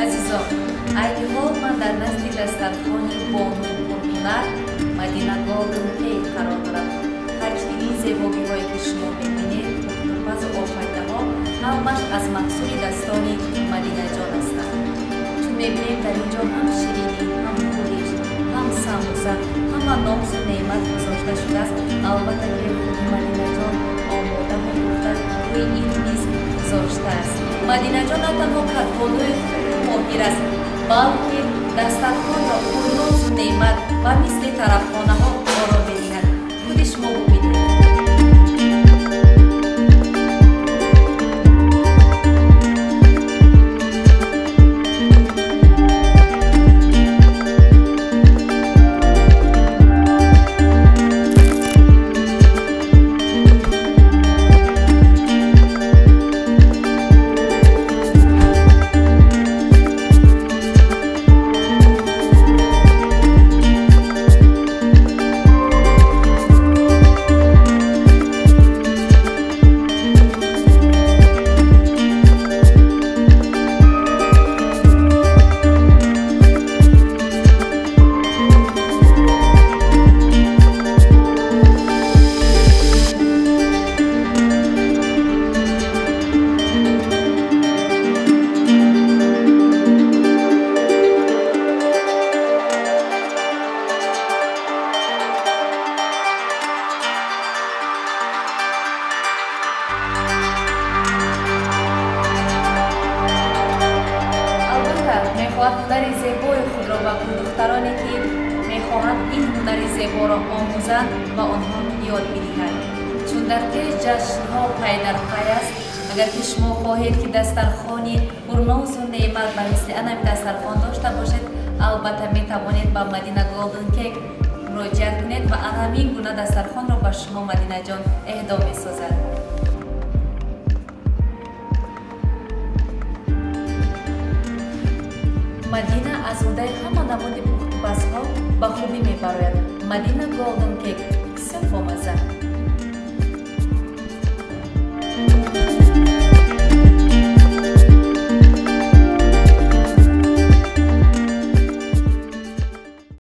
Азизон, айни ҳол ман дар назди дастархони бонуи пурҳунар Мадина Голден Кейк қарор дорам. Ҳарчи ин зебогиҳое ки шумо мебинед, пухтупазу офаридаҳо ҳамаш аз маҳсули дастони Мадинаҷон ҳастанд. Чун мебинем, дар ин ҷо ҳам ширинӣ, ҳам хӯриш, ҳам самбуса, ҳама нозу неъмат гузошта шудааст. Албатта ки худи Мадинаҷон омодаву пухта рӯи ин миз гузоштааст. Мадинаҷон на танҳо кадбонуи хубу моҳир аст, балки дастархонро пурнозу неъмат ва мисли тарабхонаҳо оро медиҳад. Худи шумо бубинед. Мехоҳад ҳунари зебои худро ба гулдухтароне ки мехоҳанд ин ҳунари зеборо омӯзанд, ба онҳо ёд бидиҳад. Чун дар пеш ҷашнҳо пай дар пай аст, агар ки шумо хоҳед ки дастархони пурнозу неъмат ба мисли анами дастархон дошта бошед, албатта метавонед ба Мадина Голден Кейк муроҷиат кунед ва ҳамин гуна дастархонро ба шумо Мадинаҷон эҳдо месозад. Мадина аз ӯҳдаи ҳама намуди пухтупазҳо ба хубӣ мебарояд. Мадина Голден Кейк бисёр бомазза.